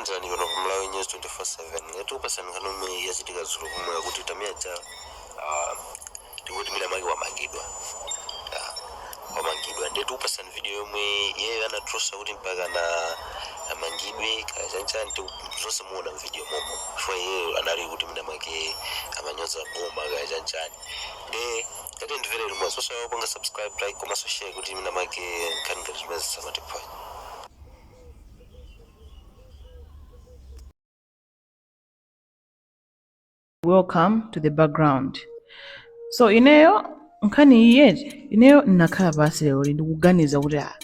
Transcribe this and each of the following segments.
Takulandirani pano pa Malawi News 24/7. Ngati tikupasani nkhani yomwe yachitika dzulo pomwe akuti Tamia Ja, ndikuti mwina mwake wamangidwa. Wamangidwa, ndiye tikupasani video yomwe iyeyo anatulusa kuti mpaka na amangidwe kachanchani, zonse muona mvideo momo, chifukwa iyeyo anali kuti mwina mwake amanyoza boma kachanchani. Ndiye ngati ndimvere limodzi, osaiwala kupanga subscribe, like komanso share kuti mwina mwake nkhani ngati zimene zisamatiphwanye. Welcome to the background. So ineyo nkhani iyi eti, ineyo ndinakhala pansi lero ndikuganiza kuti, ah,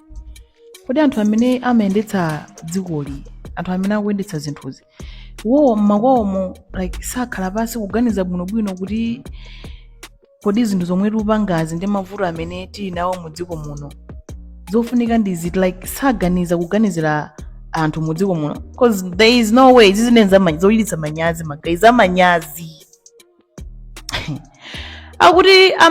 kodi anthu amene amayendetsa dzikoli, anthu amene akuyendetsa zinthuzi, iwowo mmakwawomo like sakhala pansi kuganiza bwinobwino kuti kodi zinthu zomwe tikupangazi ndi mavuto amene tili nawo mu dziko muno zofunika ndi ziti? Like saganiza kuganizira anthu mu dziko muno? 'Cause there is no way. Izi zine zochititsa manyazi, ma guys, zamanyazi. Akuti a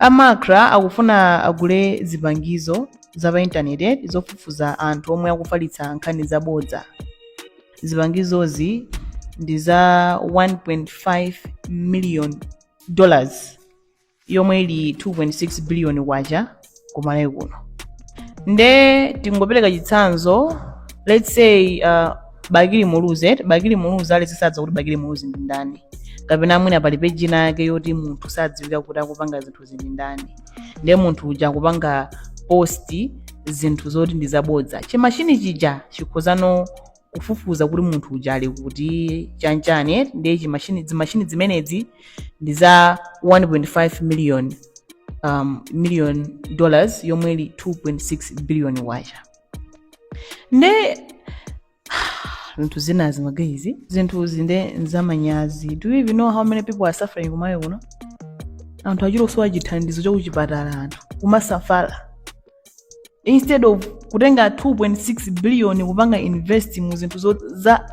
MACRA akufuna agule zipangizo za pa intaneti zofufuza anthu omwe akufalitsa nkhani zabodza. Zipangizozi ndi za $1.5 million, yomwe ili 2.6 billion kwacha kumalawi kuno. Nde tingopereka chitsanzo, let's say Bakili Muluzi, eh? Bakili Muluzi, aliyense sadziwa kuti Bakili Muluzi ndi ndani, kapena mwina pali peji ina yake yoti munthu sadziwika kuti akupanga zinthu ndi ndani. Ndiye munthu uja akupanga post zinthu zoti ndi zabodza, chimashini chija chikhozano kufufuza kuti munthu uja ali kuti, chanchani, eh? Ndiye zimashini zimenezi ndi za 1.5 million dollars, yomwe ili 2.6 billion kwacha. Nde zinthu zinazi, ma guys, zinthuzi nde nzamanyazi. Do you even know how many people are suffering kumalawi kuno? Anthu achita kusowa chithandizo chakuchipatala, anthu kumasafala, instead of kutenga 2.6 billion kupanga invest mu zinthu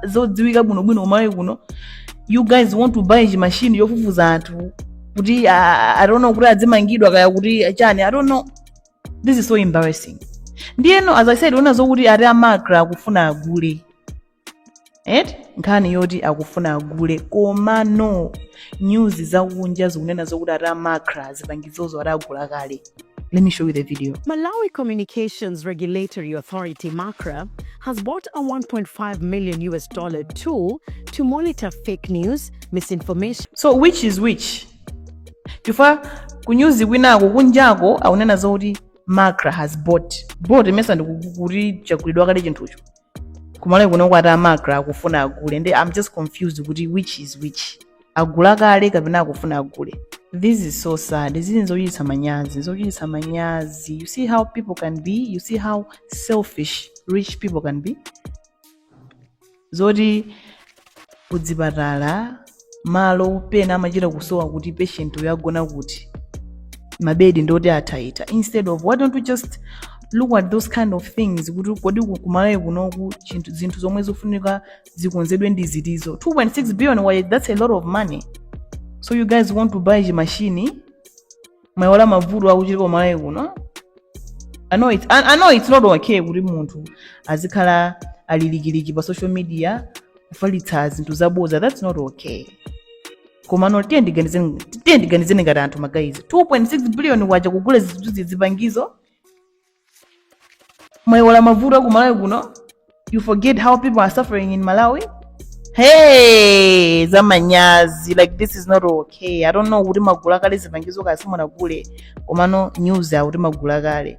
zodziwika bwinobwino kumalawi kuno, you guys want to buy chimashini chofufuza anthu kuti, I don't know, kuti adzimangidwa kaya kuti chani, I don't know. This is so embarrassing. Ndiyeno, as I said, una zokuti ati a MACRA akufuna agule, et nkhani yoti akufuna agule, komano news zakunja zikunena zokuti ati a MACRA zipangizozo ati agula kale. Let me show you the video. Malawi Communications Regulatory Authority, MACRA, has bought a 1.5 million US dollar tool to monitor fake news, misinformation, So which is which? Chifukwa kunyuzi kwinako kunjako akunena zokuti MACRA has bought, imesa ndikuti chagulidwa kale chinthucho. Kumalawi kuno kwati a MACRA akufuna agule. Ndi I'm just confused kuti which is which, agula kale kapena akufuna agule. This is so sad. Izi nzochititsa manyazi, zochititsa manyazi. You see how people can be? You see how selfish rich people can be? Zoti kudzipatala malo pena amachita kusowa kuti patient uyo agona kuti, mabedi ndoti athaitha. Instead of, why don't we just look at those kind of things kuti kodi kumalawi kunoku zinthu zomwe zikufunika zikonzedwe ndi zitizo? 2.6 billion, why, that's a lot of money. So you guys want to buy chimashini, mwaiwala mavuto akuchitika kumalawi kuno. I know it's not okay kuti munthu azikhala alilikiliki pa social media kufalitsa zinthu zabodza. That's not okay. Komano tiye ndiganizeni ngati anthu, ma guys. 2.6 billion kwacha kugula zinthu, zipangizo, mwaiwala mavuto aku Malawi kuno. You forget how people are suffering in Malawi. Hey, zamanyazi. Like, this is not okay. I don't know kuti magula kale zipangizo kaya simunagule, komano news akuti magula kale.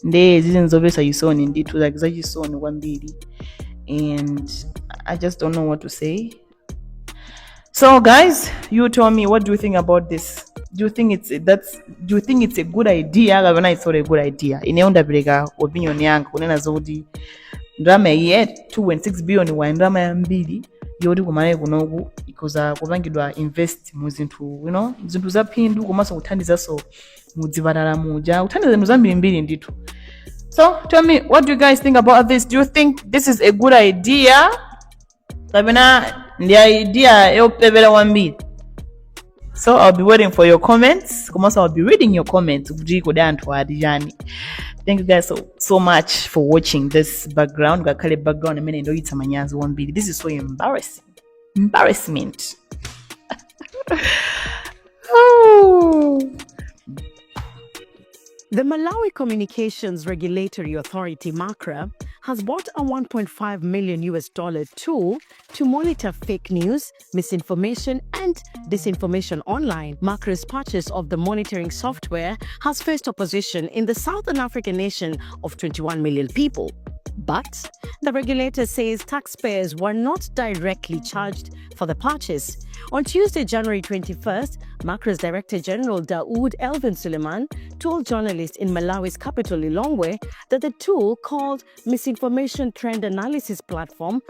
Nde zizi nzopesa chisoni ndithu, like zachisoni kwambiri, and I just don't know what to say. So guys, you tell me, what do you think about this? Do you think it's a good idea kapena it's not a good idea? Ineyo ndapereka opinion yanga kunena zokuti ndalama iyi, 2.6 billion wa ndalama yambiri yoti kumalawi kunoku ikoza kupangidwa invest mu zinthu zinthu za phindu, komanso kuthandizanso mudzipatala muja, kuthandiza zinthu zambirimbiri ndithu. So tell me, what do you guys think about this? Do you think this is a good idea kapena ndi idea yopepera kwambiri? So I'll be waiting for your comments, komanso I'll be reading your comments kuti kodi anthu ati chani. Thank you guys so, so much for watching this background, ngakhale background imene ndoyitsa manyazi kwambiri. This is so embarrassing, embarrassment. Oh. The Malawi Communications Regulatory Authority, MACRA, has bought a 1.5 million US dollar tool to monitor fake news, misinformation, and disinformation online. MACRA's purchase of the monitoring software has faced opposition in the Southern African nation of 21 million people. But the regulator says taxpayers were not directly charged for the purchase. On Tuesday, January 21st, MACRA's Director General Daoud Elvin Suleiman told journalists in Malawi's capital, Lilongwe, that the tool, called Misinformation Trend Analysis Platform,